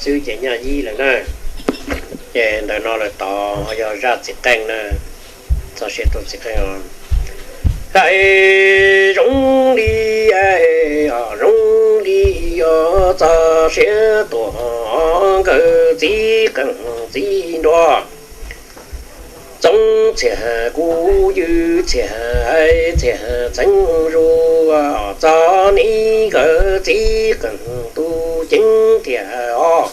xwb ces nyaj yib lawm na. Ces ntawm no lawm tod ho yog zaj txiv qeej na, txog siav tuaj txiv qeej os. Hais zoo li, zoo li yog txog siav tuaj nkawd txiv qeej txiv nruas. Txoov txhiaj kuv ywg txhiaj hais txhiaj txheeb zuj, txog ne nkawd txiv qeej tus ceev thiaj os.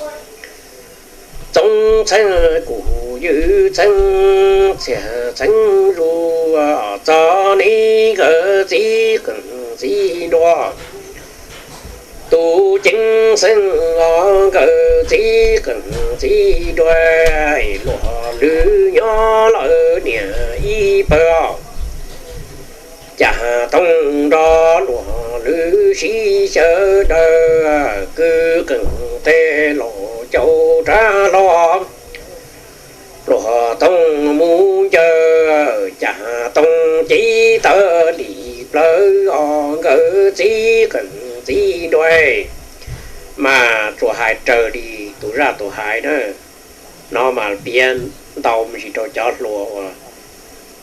Txoov txheeb kuv ywg txheeb txhiaj txheeb zuj, txog ne nkawd txiv qeej txiv nruas. Tus ceev xeeb os nkawd txiv qeej txiv nruas, luag lwm nyob lawm niam ib pawg. Cas Tooj nrog luag lwm sib xyaw daws, kwv qeej tej laus caum rab hlau. Pluag Tooj mus ncaws, Cas Tooj cev tawv li plawv os nkawd txiv qeej txiv nruas. Mas tsuas hais raws li tus zaj tus hais na, no mas piav ntau me ntsis rau cov hluas uas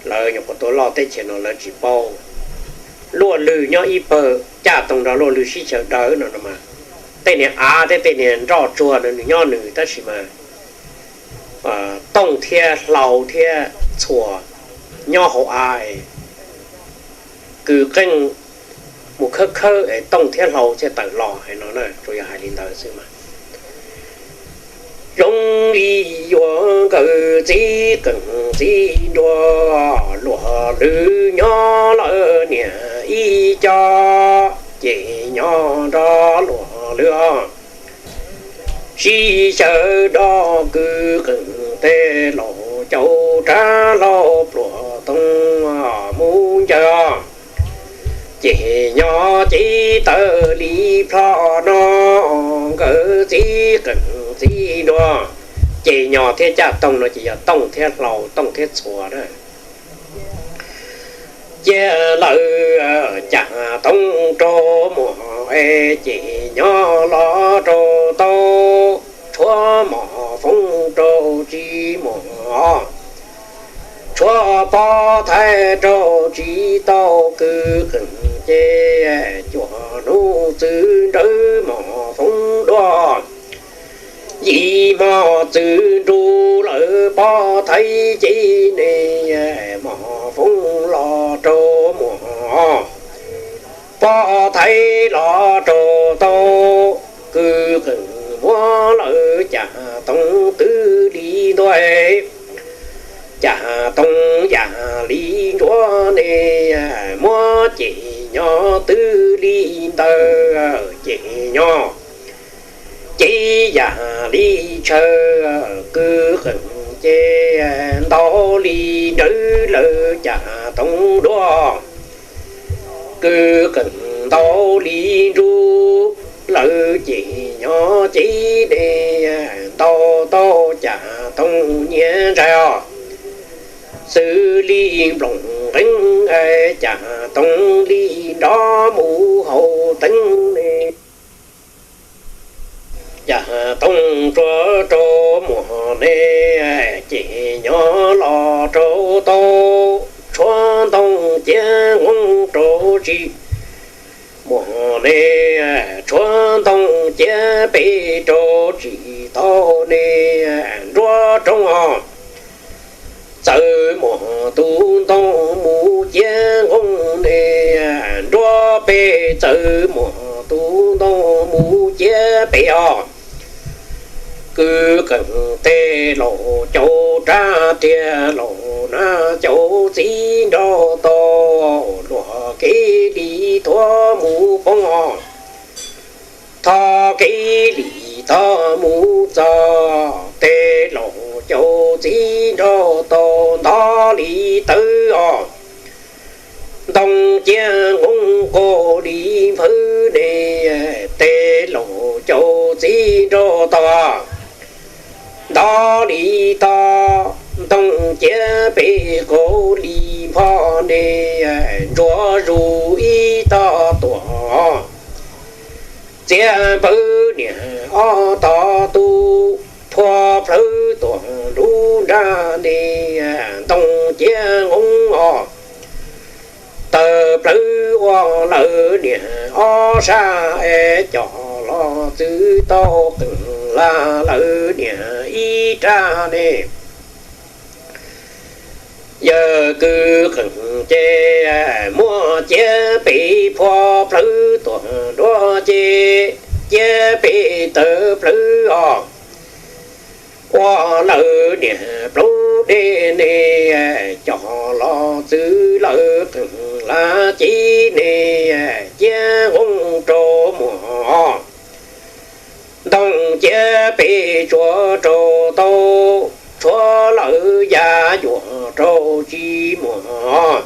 lawv nyuam qhuav tuaj loj teb chaws no lawv tsis paub. Luaj lwg nyob ib pawg, Cas Tooj nrog luaj lwg sib xyaw daws no no mas, tej niag av thiab tej niag nroj tsuag no nws nyob nws tab sis mas Tooj thiab Hlau thiab Txhuas nyob hauv av, kwv qeej mus khawb khawb es Tooj thiab Hlau thiaj tawm los hais no na, tsuas yog hais li ntawd xwb mas. Zoo li yuav nkawd txiv qeej txiv nruas, luag lwm nyob lawm niam ib co, ces nyob nrog luag lwm os. Sib xyaw dog kwv qeej tej laus caum rab hlau Pluag Tooj mus ncaws os. Ces Nyos cev tawv li plho no nkawd txiv qeej txiv nruas. Ces Nyos thiab Cas Tooj no ces yog Tooj thiab Hlau Tooj thiab Txhuas na. Cia lawm Cas Tooj rau muag es ces Nyos los rau tau, tshuav mos foob rau tsis muag, tshuav pob thaib rau tsis tau kwv qeej ces cuaj hnub txwv nrawv mos foob dua. Yim hmo txwv nrug lawm pob thaib ces ne mos foob los rau muag, pob thaib los rau tau, kwv qeej muab lawm Cas Tooj twb li ntua. Cas Tooj yam li ntsuav ne, muab ces Nyos twb li ntawd ces Nyos ces yam li tshaw, kwv qeej ces ntau li nrawv lawm Cas Tooj dua. Kwv qeej ntau li nrug lawm ces Nyos ces ne ntau tau Cas Tooj nyias ntsais os. Xws li nplooj nqeeb Cas Tooj li nrov mus hauv teeb ne. Cas Tooj tsuav rau muag ne, ces Nyos los rau tau, tshuav ntoo ciab nqoob rau tsis muag ne, tshuav ntoo ciab pem rau tsis tau ne, nruab roob os. Txawm muag tus ntoo mus ciab nqoob ne, nruab pem txawm muag tus ntoo mus ciab pem os. Kwv qeej tej laus caum rab riam laus nab caum txiv nraug tau, luag kev li thuav mus poob os. Thov kev li tau mus txog, tej laus caum txiv nraug tau ntov li tawv os. Ntoo ciab nqoob qaug li nphawv ne, tej laus caum txiv nraug tau ntov li tog. Ntoo ciab pem qaug li npho ne, ntsuav zus ib tog tuam. Txiav npawv niam ob tog tub, phua plhawv tuam nruab nrag ne, ntoo ciab nqoob os. Tawg plawv ua lawv niam ob sab es coj los txwv tau Qeej Laj lawv niam ib rab ne. Yawg kwv Qeej ces muab ciab pem phua plhawv tuam nruab ces, ciab pem tawg plawv os. Ua lawv niam plaub dej ne, coj los txwv lawv Qeej Laj cib ne, ciab nqoob rau muag. Ntoo ciab pem tsuav rau tau, tshuav lawv yav yuam rau tsis muag.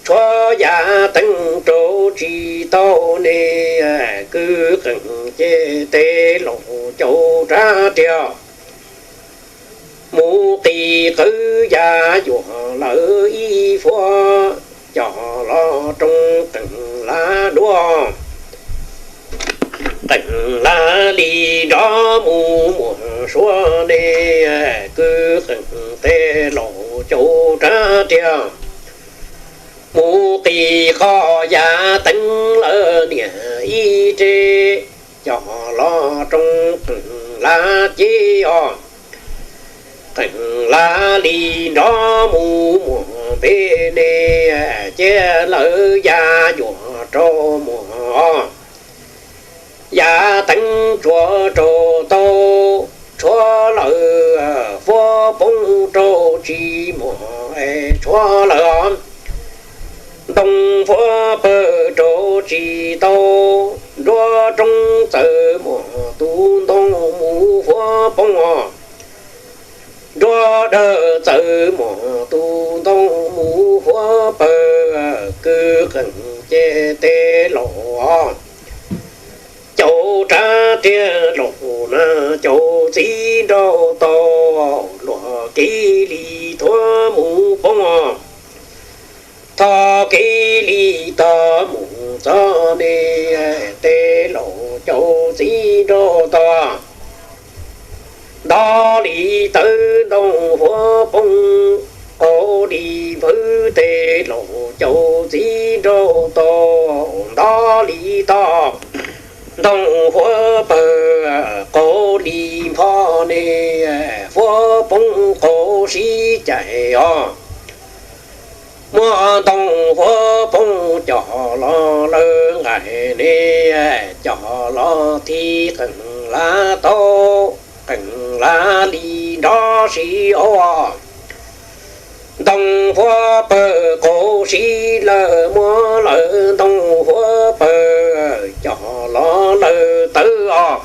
Tshuav yav teeb rau tsis tau ne, kwv Qeej ces tes laus caum rab riam mus qis qawv yav yuam lawv ib fuab, coj los rau Qeej Laj duab. Qeej Laj li nrov mus muag suab ne, kwv Qeej tes laus caum rab riam mus qis qhov yav teeb lawv niam ib re, coj los rau Qeej Laj cib os. Qeej Laj li nrov mus muag npe ne, cia lawv yav yuam rau muag. Yav teeb tsuav rau tau, tshuav lawv fuab poob rau tsis muag es tshuav lawv ntoo fuab pawg rau tsis tau, nruab roob txawm muag tus ntoo mus fuab poob os. Nruab dawb txawm muag tus ntoo mus fuab pawg, kwv Qeej ces tes laus caum rab riam laus na caum txiv nraug tau, luag kev li thuab mus poob os. Thov kev li tog mus txog ne, tes laus caum txiv nraug tog. Nto li tawv ntoo fuab poob, qaug li nphawv tes laus caum txiv nraug tog. Nto li tog ntoo fuab pawg, qaug li npho ne, fuab poob qaug sib cais os. Muab ntoo fuab poob coj los lawv nqaij ne, coj los thib Qeej Laj tau, Qeej Laj li nrov sib hauv. Ntoo fuab pawg qaug sib lawv, muab lawv ntoo fuab pawg coj los lawv tawv os.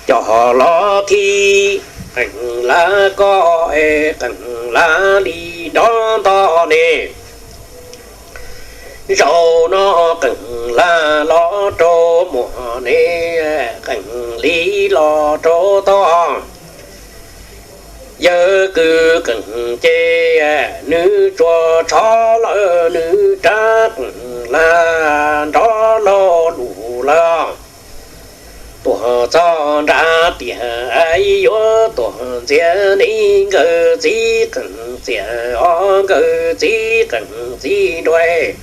Coj los thib Qeej Laj ko es Qeej Laj li nrov nto ne. Zaum no Qeej Laj los rau muag ne, Qeej li los rau tog. Yawg kwv Qeej ces nws tsuas tshov lawm nws rab Qeej Laj nrov lo lus lawm. Tuaj txog nram tiaj yuav tuaj ntxias ne, nkawd txiv Qeej txias os, nkawd txiv Qeej txiv nruas.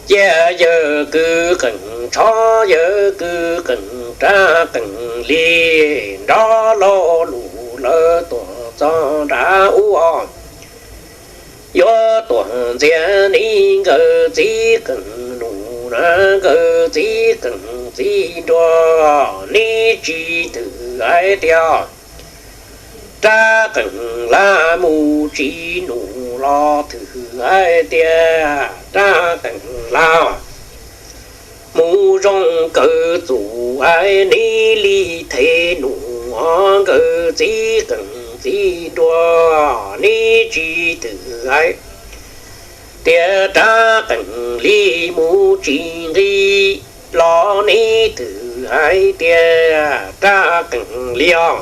Cia yawg kwv Qeej tshov, yawg kwv Qeej rab Qeej li nrov lo lus lawm tuaj txog nram ub os. Yuav tuaj ntxias ne, nkawd txiv Qeej nus na, nkawd txiv Qeej txiv nruas, neb tsis twm hais tias rab Qeej Laj mus tsis nus los twm hais tias rab Qeej Laj mus zoo kawg txuj hais, neb li thev nus os, nkawd txiv Qeej txiv nruas, neb tsis twm hais tias rab Qeej li mus tsis nqis los neb twm hais tias rab Qeej li os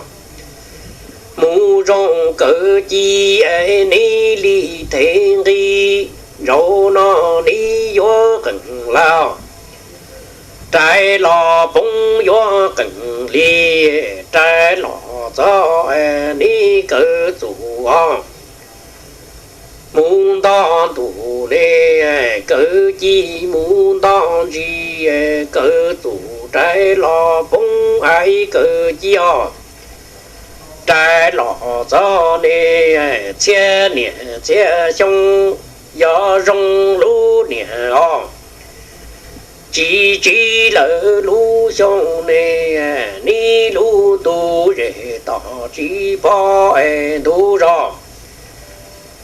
mus zoo kawg ci, neb li thev nqis, zaum no neb yuav Qeej Laj os. Rais los poob yuav qees li, rais los txog neb kawg txuj os. Mus nto ntuj ne, kawg ci mus nto ntsis, kawg txuj rais los poob ais kawg ci os. Rais los txog ne, txhiab niam txhiab xyoo, yog zoo lub niam os. Tsis tsiv lawm lub xyoo ne, neb lub ntu zem tom tsis pom es ntu zos.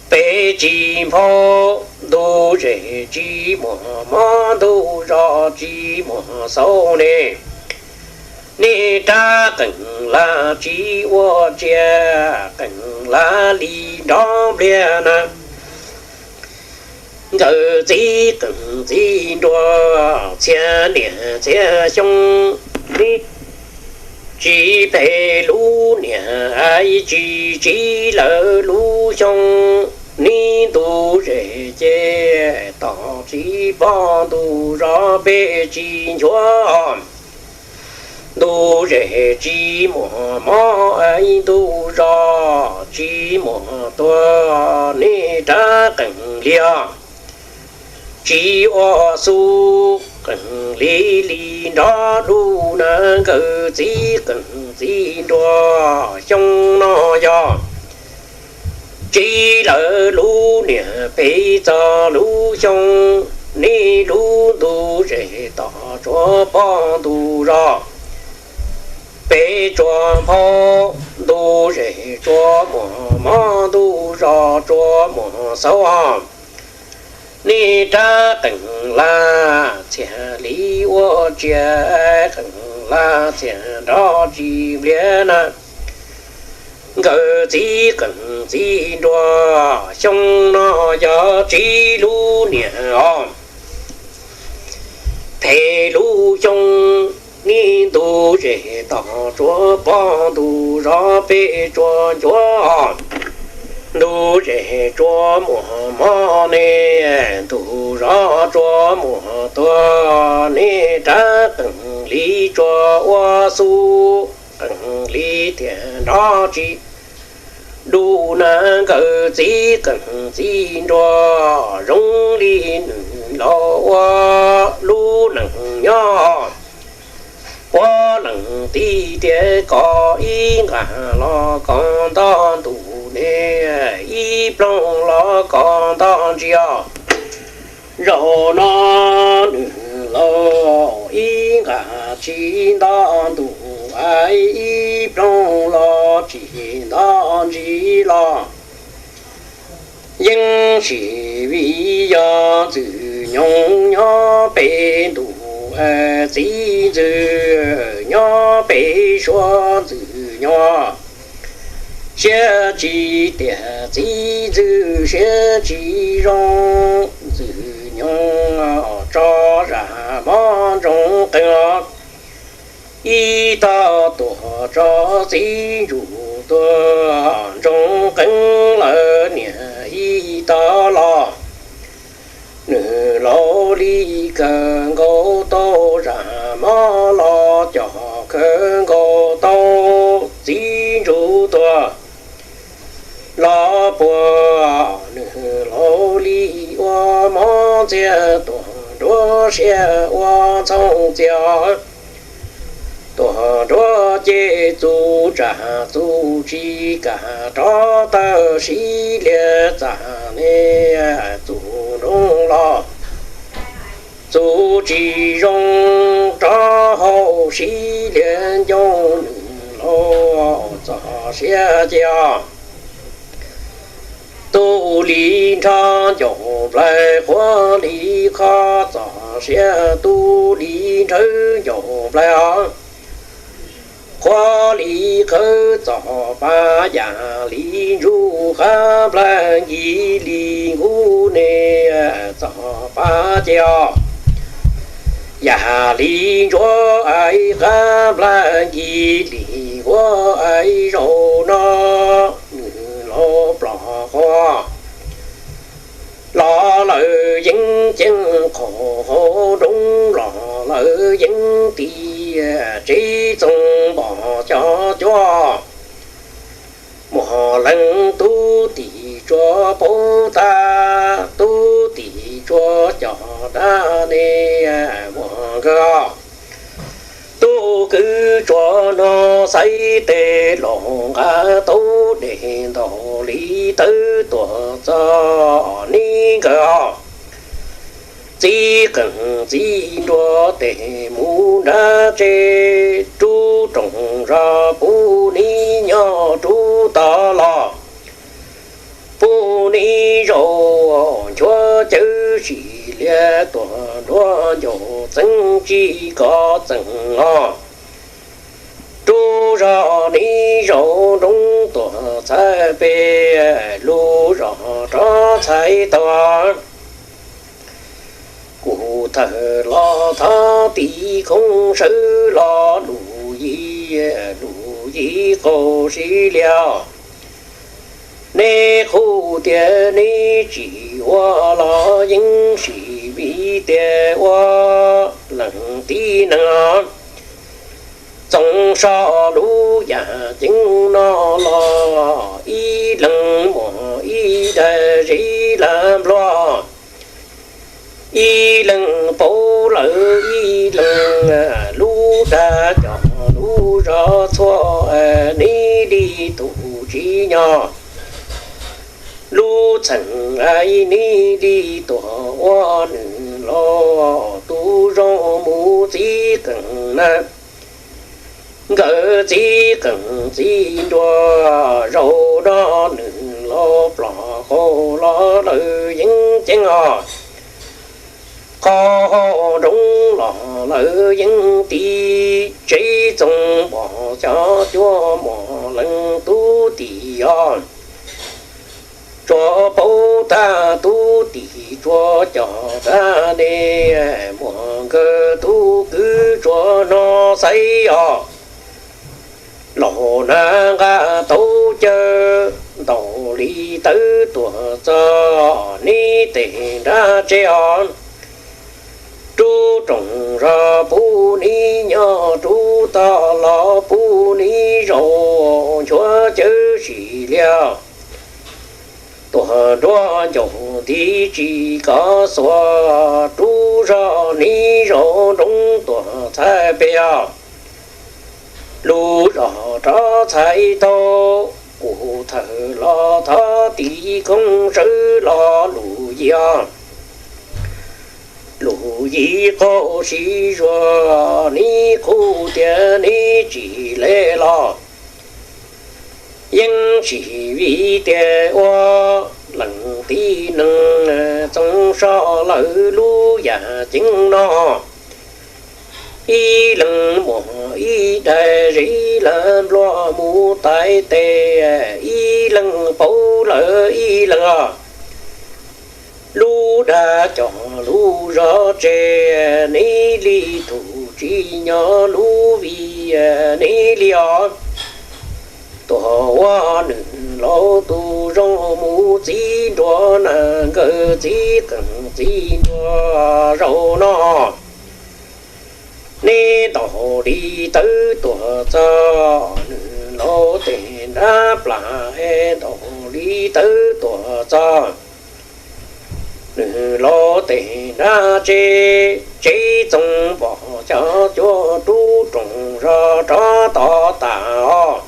Peb tsis nphaub ntu zem tsis muaj mob, ntu zos tsis muaj xauj ne. Nej rab qees lam tsis ua tsiaj, qees lam li nrov npliag na. Nkawd txiv qees txiv nruas, txhiab niam txhiab xyoo, neb tsis phem lub niam, tsis tsiv lawm lub xyoo, neb ntu zem ces tom tsis pom ntu zos. Peb tsis nchuav ntu zem tsis muaj mob, ntu zos tsis muaj tuag, nej rab qees li os. Tsis ua xub qees li li nrov dub na. Nkawd txiv qees txiv nruas, xyoo no yog tsiv lawm lub niam, phem txog lub xyoo, nej lub ntu zem tom tsuas pom ntu zos. Peb tsuas nphaub ntu zem tsuas muaj mob, ntu zos tsuas muaj xauj os. Nej rab qees lam txhiab li ua tsiaj, qees lam txhiab nrov tsis npliag na. Nkawd txiv qees txiv nruas, xyoo no yog tsiv lub niam os. Phem lub xyoo, nej ntu zem tom tsuas pom ntu zos. Peb tsuas nchuav ntu zem tsuas muaj mob ne, ntu zos tsuas muaj tuag, nej rab qees li tsuas ua xub, qees li thiaj nrov tsis dub na. Nkawd txiv qees txiv nruas, zoo li nws laus ua lub neej nyob. Puav leej tib tiam koj ib nqag los koj nto ntuj ne, ib ploog los koj nto ntsis os. Zaum no nws laus ib nqag tsis nto ntuj, ib ploog los tsis nto ntsis los. Yeej sim vim yog ntxwg nyoog nyob pem ntuj, txiv ntxwg nyob pem suab ntxwg nyoog. Siab tsis tiag txiv ntxwg siab tsis zoo, ntxwg nyoog tso zam mob ntsoov qees los. Ib tog tuag tso txiv ntsuj tuag, ntsoov qees lawm niam ib tog los. Nws laus li kawg nkaus tau zam mob los coj kawg nkaus tau txiv ntsuj tuag. Los puag nws laus li ua mob ntxiag tuag nruab siab ua ntxoog txiag. Tuag nruab ces txuj tsam txuj tsis kam rov tawm sib lias txam ne, txuj nroog los txuj tsis zoo rov hauv sib lias ncauj nws laus txog siab cia. Tu li nrhawv ncaus nplaig, qhuav li qhov txog siab, tu li nrhawv ncaus nplaig os. Qhuav li qhawv txog pab, yam li ntsuj qab nplaig, nkig li nkuj ne txog pab ces os. Yam li ntsuag ais qab nplaig, nkig li nkuaj ais zaum no, nws laus plom quas los lawm yeeb ceeb qhov hauv nroog los lawv yeej tiv, tsev txoos npom cov cuab, muag leej tub tim tsuas paub tag, tub tim tsuas cov dab ne muag nkawd. Tub kwv tsuas no xaiv tes los nqa tau dej ntaus li tawb tuaj txog neb nkawd. Txiv qeej txiv nruas tes mus nrad tsev, rub rooj zos pub neb nyob rub tod los. Pub neb zaum nchuav cawv sim lias tuaj nruab ncaug txeeb tsis kov txeem os. Rub zog neb zaum nroo tuaj txhais pem, lub zos rov txhais tau. Kuv thawj los thov tiv khoob sawv los lus yim, lus yim qaug sib lias. Neb qhuas tias neb tsis ua los yeej sim vim tias ua leej tib neeg. Txoos so lub yam ceeb no los ib leeg muag ib daim zeb laj npluag. Ib leeg paub lawm ib leeg, lub dag cov lub zog txhua, neb li tus tsis nyob. Lub txheej neb li tuaj ua nws los tus zoo mus txiv qeej na. Nkawd txiv qeej txiv nruas zaum no nws los plom qaug los lawv yeej ceeb os. Qhov hauv nroog los lawv yeej tiv, tsev txoos npom cov cuab muag leej tub tim os. Tsuas paub tag tub tim tsuas cov dab ne muag nkawd, tub kwv tsuas no xaiv os. Laus na nqa tau cawv ntaus li tawb tuaj txog neb tes nrad tsev os. Rub rooj zos pub neb nyob rub tod los, pub neb zaum nchuav cawv sim lias tuaj nruab ncaug ntiv tsis kov xuas. Rub zog neb zaum nroo tuaj txhais pem os. Lub zos rov txhais tau, kuv thawj los thov tiv khoob sawv los lus yim os. Lus yim qaug sib zuag, neb qhuas tias neb tsis le los yeej sim vim tias ua leej tib neeg. Txoos so lawm lub yam ceeb no, ib leeg muag ib daim zeb laj npluag mus tais tes, ib leeg paub lawm ib leeg os. Lub dag cov lub zog tseg, neb li tus tsis nyob lub vim neb li os. Tuaj ua nws laus tus zoo mus txiv nruas na, nkawd txiv qeej txiv nruas zaum no. Neb ntaus li tawb tuaj txog, nws laus tes nrab plas, ntaus li tawb tuaj txog, nws laus tes nrab tsev. Tsev txoos npom cov cuab, rub rooj zos rov tod tas os.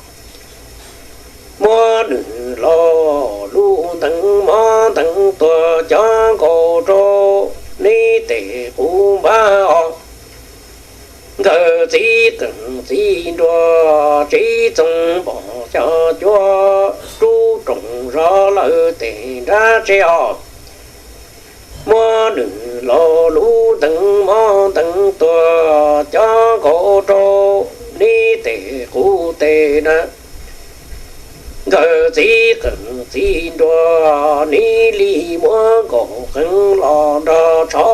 Muab nws laus lub ntees mob ntees tuag cov nkaus rau, neb tes qub npab os. Nkawd txiv qeej txiv nruas, tsev txoos npom cov cuab, rub rooj zos lawm tes nrab tsev os. Muab nws laus lub ntees mob ntees tuag cov nkaus rau, neb tes qub tes na. Nkawd txiv qeej txiv nruas, neb li muab nkaus qeej los nrog tsho,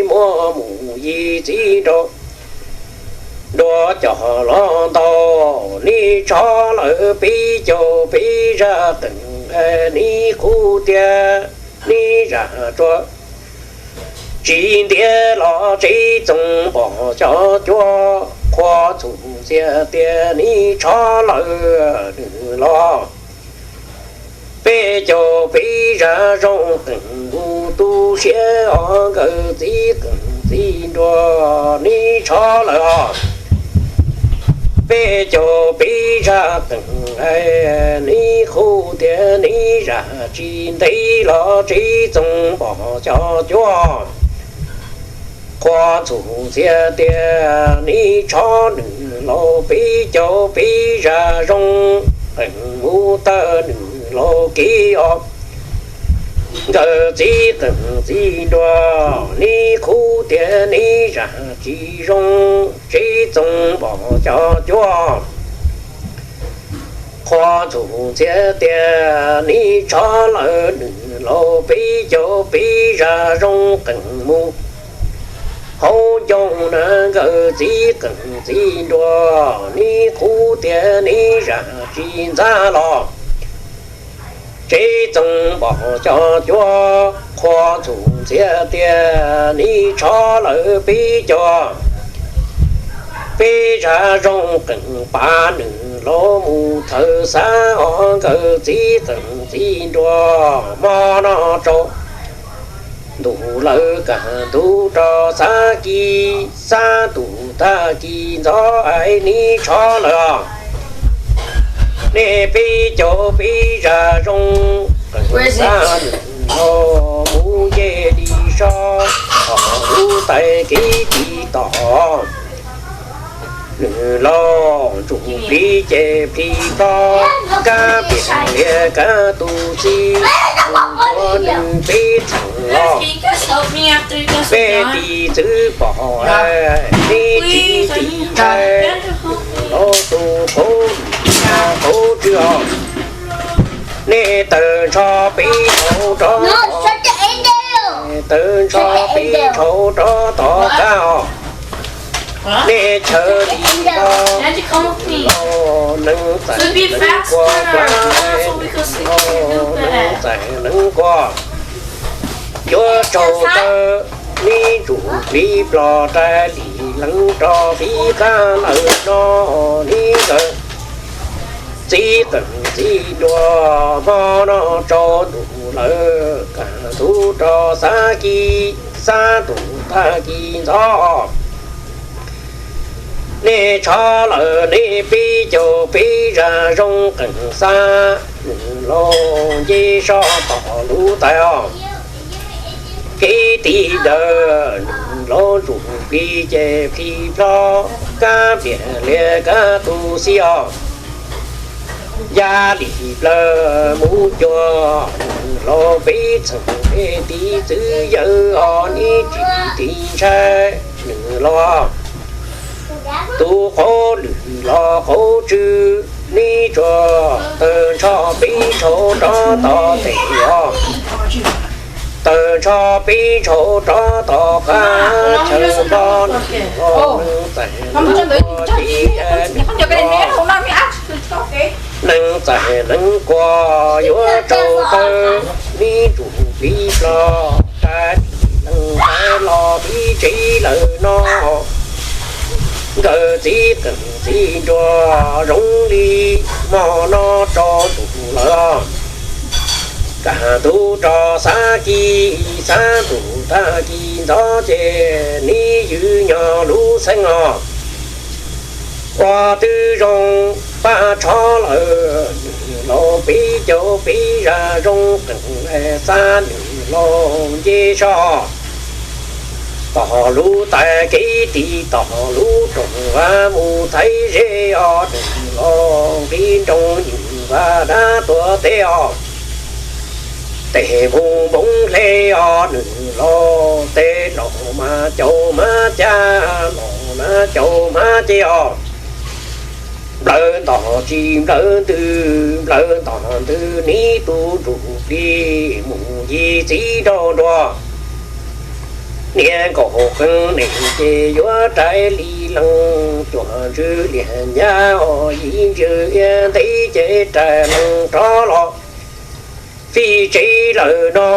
muab mus yim txiv nraug nruas coj los ntaus, neb tsho lawm peb caug peb zaj qeej, neb qhuas tias neb zaj tsua tsis ntiav los tsev txoos npog xyov cuab, qhua txhum ntxhias tias nws tsho lawm nws los peb caug peb zaj zoo qees mus tu siab os, nkawd txiv qees txiv nruas nws tsho lawm os. Peb caug peb zaj qees, nws qhuab tias nws zam tsis ntev los tsev txoos npog xyov cuab. Qhua txhum ntxhias tias nws tsho nws los peb caug peb zaj zoo qees mus tawm nws los kev os. Nkawd txiv qees txiv nruas nws qhuab tias nws zam tsis zoo, tsev txoos npog xyov cuab. Qhua txhum ntxhias tias nws tsho lawm nws los peb caug peb zaj zoo qees mus hauv ncoo na. Nkawd txiv qees txiv nruas nws qhuab tias nws zam tsis ntxav los tsev txoos npog xyov cuab. Qhua txhum ntxhias tias nws tsho lawm peb caug peb zaj zoo qees pas nws los mus thawm xab os. Nkawd txiv qees txiv nruas hmo no tsaus ntuj lawm kaj ntug rau xab kis, xab ntuj tag kis ntxov es nws tsho lawm os. Nej peb caug peb zaj zoo qees xab nws los mus nce li so, lub tais kev tiv tom nws los ntsuj plig ces plig plob, kab piam lias kab tus xib, mus ua nws peb txheem los peb tiv txwv pom, nej tsis tiv ntshai los tus qauv, qauv tswv os. Nej tawg ntsho peb ntshaus rov, tawg ntsho peb ntshaus rov tom qab os. Nej chaw li no, neev txais neev quas, neev txais neev quas, yuav tsaug tawg, neb ntsuj plig plos rais li leev rau pib qab lawm no, neb nkawd txiv qeej txiv nruas hmo no tsaus ntuj lawm kaj ntug rau xab kis, xab ntuj tag kis ntxov. Nej tsho lawm nej peb caug peb zaj zoo qeej xab, nws los nce so tom lub tais os. Kev tiv ntawd nws los ntsuj plig ces plig plob, kab piam lias kab tus xib os. Yaj li plawv mus cuag nws los peb txheem, peb tiv txwv yawm os, neb tsis tiv ntshai nws los tus qauv lwm los qauv tswv, neb tsuas tawg ntsho peb ntshaus rov tom tes os. Tawg ntsho peb ntshaus rov tom qab chaw npog, neev txais neev quas, neev txais neev quas yuav tsaug tawg, neb ntsuj plig plos rais li leev tais los pib tsev lawm no. Nkawd txiv qeej txiv nruas zoo li hmo no tsaus ntuj lawm, kaj ntug rau xab kis, xab ntuj tag kis ntxov ces neb ywj nyo lub xeeb os. Ua twb zoo pab tsho lawm nws los peb caug peb zaj zoo qeej xab, nws los nce so tom lub tais kev tiv tom lub rooj vag mus thaiv zeb os, nws los nqis nroos nws vaj dab tuag teb os. Tes mus npoo hle os, nws los tes los mas caum mab cab, los mas caum mab ceb os. Nplawv ntom tsis nplawv ntws, nplawv ntom ntws neb tus ntsuj plig mus ncig txiv nraug nruas. Niag nkaus qee nees ces yuav rais li leev, cuam ntswg liag nyab os, yim ntswg iab ntev ces rais leev rov los. Txij tsev lawm no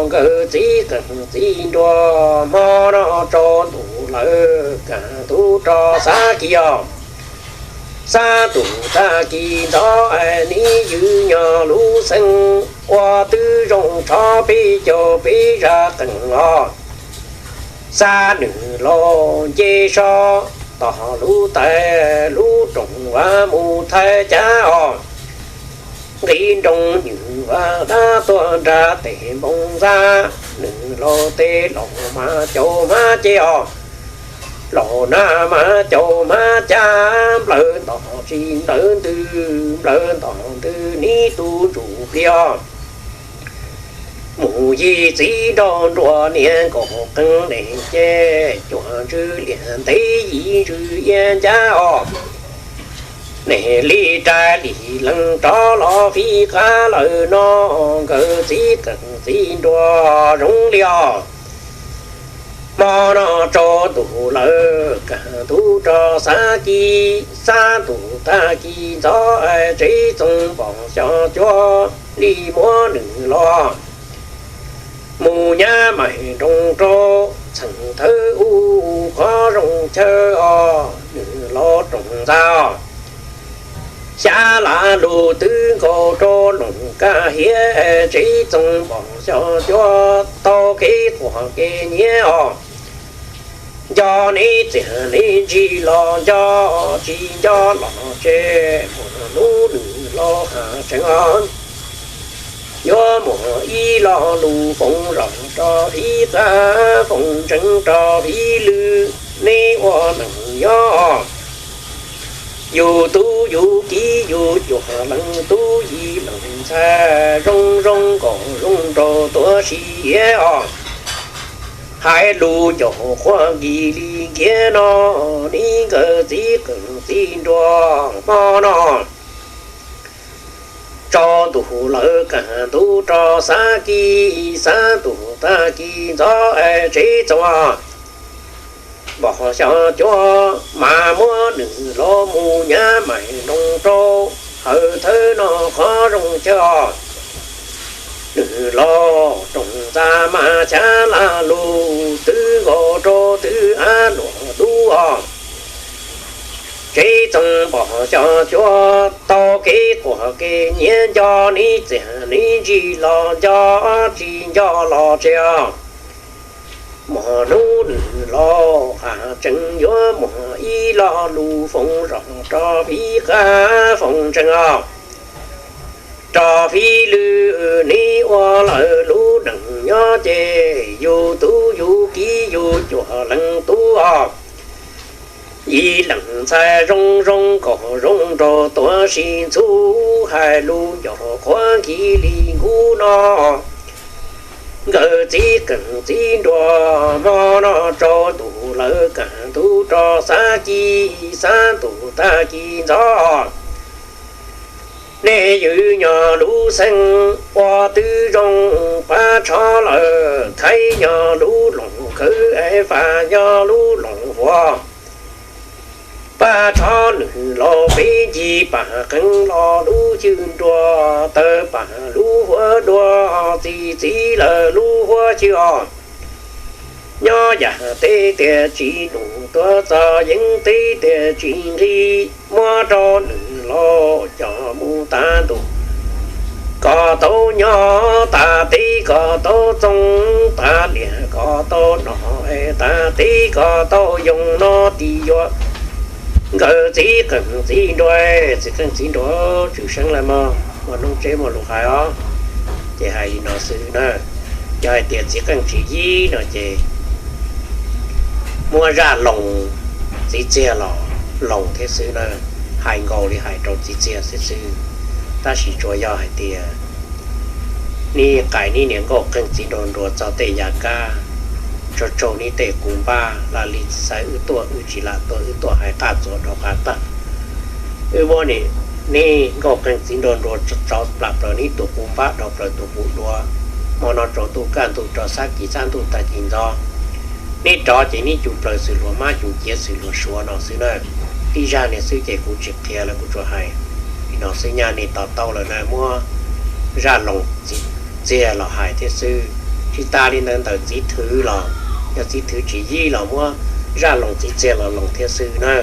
nkawd txiv qeej txiv nruas hmo no tsaus ntuj lawm kaj ntug rov xav kis os. Xav ntuj tag kis ntxov es neb ywj nyog lub xeev ua twb zoo rho peb caug peb zaj qeej os. Xav nws los nce sov tog lub tais lub rooj vas mus thaij cav os. Nqis nroo nywm vas dab tuag nrag tes npoo ntxa, nws laus tes laus mas caum hmab ces os. Laus nag mas caum hmab cab nplawg ntom tsis nplawg ntws, nplawg ntom ntws neb tub ntsuj plig os. Mus yig txiv nraug nruas niag nkaus qee neg ces cuag ntsws liag ntev yim ntsws iab ncab os. Neg li rais li lees rov los fij qab lawm no nkawd txiv qeej txiv nruas zoo li os. Hmo no tsaus ntuj lawm kaj ntug rov xav kis, xav ntuj tag kis ntxov es tsev txoos npog xyos cuab li muab nws los mus nyab mais nroo rau txheej thawb ub qhov zoo chaw os nws los rooj ntxa os. Xyab lav lug twb nkaus rau loos kaj hiab tsev txoos npog xyos cuab tau kev quag kev nyiav os. Nco neb txiag neb ntsig los nco, tsis nco los tseg, muaj hnub nws los has tseeb os. Yuav muaj ib lo lus foom zog rau phib qab foom ntseeg rau phib lwm, neb ua neeg nyob yug tub yug kiv yug cuag leej tub yim leej ntxhais zoo zoo nkaus zoo nraug tuav si os. Hais lus ncaus qhuav nkis li nkiav no, neb nkawd txiv qeej txiv nruas hmo no tsaus ntuj lawm kaj ntug rov xav kis, xav ntuj tag kis ntxov es tsev txoos npog xyos cuab mas muab nws los mus nyab mais nroo rau hawv thawb no qhov zoo chaw os. Nws los rooj ntxa mas xyab lav lug twb nkaus rau twb av luam dub os. Tsev txoos npog xyos cuab tau kev quag kev nyiav, nco neb txiag neb ntsig los nco, tsis nco los tseg os. Muaj hnub nws los has tseeb, yuav muaj ib lo lus foom zog rau phib qab foom ntseeg os. Rau phib lwm neb ua lawm lub neej nyob ces yug tub yug kiv yug cuag leej tub os. Yim leej ntxhais zoo zoo nkaus zoo nraug tuav si ntxub, hais lus ncaus qhuav nkis li nkub no. Nkawd txiv qeej txiv nruas hmo no tsaus ntuj lawm kaj ntug rov xav kis, xav ntuj tag kis ntxov nej ywj nyog lub xeev ua twb zoo, pab rho lawm khaib nyog lub loos khawv es faj nyog lub loos huav. Pab rho nws los peb ncig pam qeej los lub xyw nruas, tawg pam lub huab dua, txi txiv lawm lub huab xyw os. Nyob yam teb tias tsis num tuav txog yeeb teb tias tsis nqig, muab rau nws los coj mus tav ntuj. Kom tau nyob tas teb kom tau txoos, tas liaj kom tau no es tas teb kom tau yoo no ti yuav. Nkawd txiv qeej txiv nruas, txiv qeej txiv nruas tswm seeb lawm mog, muaj noob tseb muaj lus hais os. Ces hais li no xwb na, yog hais tias txiv qeej tsis yib no ces muab zaj Loos txiv txiag los Loos thiab xwb na, hais nkaus li hais rau txiv txiag xwb xwb. Tab sis tsuas yog hais tias neb qais neb niag nkauj qeej txiv nruas nruas txog tej yam kab, tsaug tsaug neb tej qub npab, lam li xav wb tuaj wb tsis lam tuaj, wb tuaj hais qaj txuas rau qab tag. Wb muab neb nkauj qeej txiv nruas nruas tso plam plaws neb tus qub npab dhau plaws tus qub dua. Hmo no tsaus ntuj kaj ntug rov xab kis, xab ntuj tag kis ntxov, neb rov ces neb cug plaws xwm luag mab cug ciav xwm luag suav no xwb na. Tib zaj niag xwb ces kuv tsis qhia lawm, kuv tsuas hais li no xwb, nyaj nej to taub lawm na. Muab zaj Loos txiv txiag los hais thiab xwb. Tsis tas li ntawd ntawm txiv thwv los yog txiv thwv tsis yib los muab zaj loos txiv txiag los loos thiab xwb na.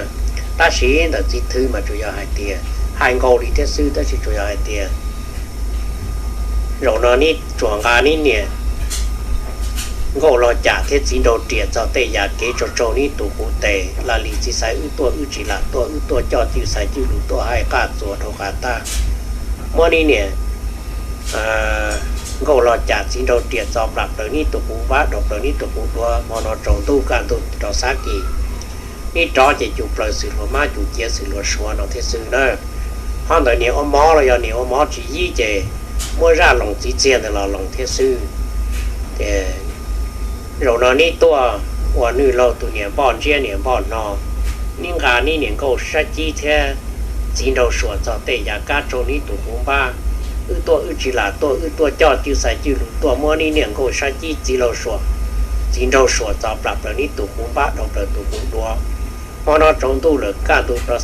Tab sis ntawm txiv thwv mas tsuas yog hais tias, hais nkaus li thiab xwb, tab sis tsuas yog hais tias zaum no neb tsuas nqa neb niam nkauj log cam thiab txiv nraug riam txog tej yam kev tsaug tsaug neb tus kuv tes, lam li txiv xaiv wb tuaj wb tsis lam tuaj, wb tuaj coj cwj xaiv cwj lus tuaj hais qaj txuas dhau qhov tag. Muab neb niam nkauj log cam txiv nraug riam txog plam plaws neb tus kuv npab dhau plaws neb tus kuv duav, hmo no tsaus ntuj kaj ntug rov xab kis, neb rov ces cum plaws xwm luag mab cum ciav xwm luag suav no thiab xwb na. Qhov ntawd niam ua mov los yog niam ua mov tsis yib ces muab zaj loos txiv txiag ntawd los loos thiab xwb. Ces zaum no neb tuaj ua nwj laug tus niam npoj ntsiab niam npoj no, neb nqa neb niam nkauj sab cib thiab txiv nraug suam txog tej yam kab tsaug neb tus kuv npab, wb tuaj wb tsis lam tuaj, wb tuaj coj cwj xaiv cwj lus tuaj muab neb niam nkauj sab cib txiv laug suam, txiv nraug suam txog plam plaws neb tus kuv npab dhau plaws tus kuv duav. Hmo no tsaus ntuj lawm kaj ntug rov